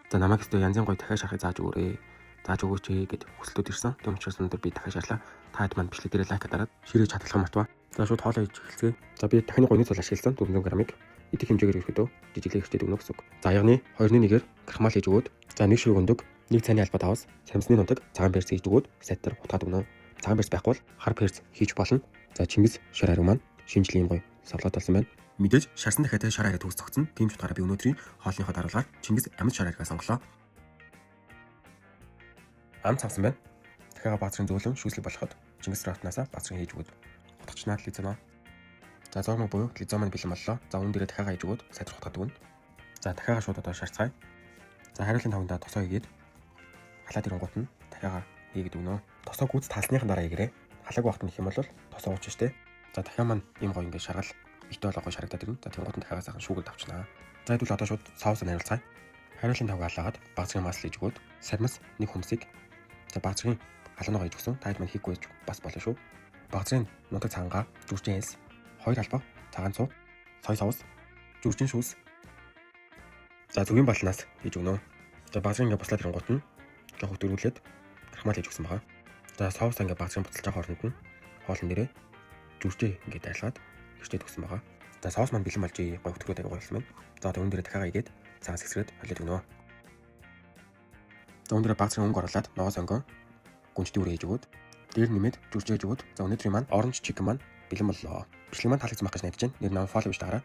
За, намайг өстөө янзын гоё дахиад шарахыг зааж өгөөрэй. Зааж өгөөч ээ гэд хүсэлтүүд ирсэн. Тийм учраас өнөөдөр би дахиад шарлаа. Та хэд маань бичлэг дээрээ лайк дараад ширээж хадгалах мартваа. За, шууд хоолоо хийж эхэлцгээе. За, би дахины гуйны цул ашигласан 400 грамыг идэх хэмжээгээр ерөөдөө жижиглээ хэрчээд өгнө гэсэн үг. За, ягны 2-ны 1-ээр крахмал хийж өгөөд, за, нэг ширхэг өндөг, нэг цайны албаа давс, сармисны нунтаг, цагаан перц хийж өгөөд сайтар хутгаад өгнө. Цагаан перц байхгүй бол хар перц хийж болно. За, Чингис шар хайрга маань шинжлийн юм гоё савлаад болсон байна. Мэдээж шарсан дахиатай шар хайрга төгс зогцсон. Тийм ч утгаараа би өнөөдрийн хоолныхоо даруулгаар Чингис амьд шар хайргаа сонголоо. Ам цавсан байна. Дахиагаа баазрын зөөлөн шүүслэг болоход Чингис рафтнаасаа баазрын хийж өгөөд хутгачнаа лизоно. За, зоогмог буюу лизо маань бэлэн боллоо. За, үүн дээрээ дахиагаа хийж өгөөд сайтар хутгаад өгнө. За, дахиагаа шууд одоо шарцгаая. За, хариулын тавандаа тосоо хийгээд халаад ирэнгуут нь дахиагаа хийгээд өгнө. Тосоо гүйц таалсныхан дараа хийгээрэй. Халаагүй багт нь их юм бол тосоо ууч штэ. За, дахиа маань ийм гоё ингээд шаргал битээ болоо гоё шарагдаад ирнэ. За, тэнгуут нь дахиагаа сайхан шүүгээр давчнаа. За, хэдүүл одоо шууд соусоо нариулцгаая. Хариулын тавг алаагаад багцгийн масло хийж өгөөд сармис нэг хүмсийг, за, багцгийн халуунгаа хийж өгсөн. Та хэд маань хийхгүй байж бас болно шүү. Багцгийн нутаг цагангаа, зүржин элс, хоёр халбаг, цагаан цуу, сой соус, зүржин шүүс. За, зүгийн балнаас хийж өгнө. За, багцгийн ингээ буслаад ирэнгуут нь жоох дөрвөлээд крахмал хийж өгсөн байгаа. За, соус ингээ багцгийн буцалж байгаа хооронд нь хоолн дээрээ зүржээ ингээ дайралгаад хэрчээд өгсөн байгаа. За, соус маань бэлэн болж гоё хөтгөрөөд аяга гоё болсон байна. За, одоо үүн дээрээ дахиагаа игээд цагаан сэгсрээд холиод өгнө. За, үүн дээрээ багцгийн өнгө оруулаад ногоо сонгон гүнжтэй үрээ хийж өгөөд дээр нэмээд зүржээ хийж өгөөд, за, өнөөдрийн маань orange chicken маань бэлэн боллоо. Бичлэг маань таалагдсан байх гэж найдаж байна. Нэр нам follow хийж дараарай.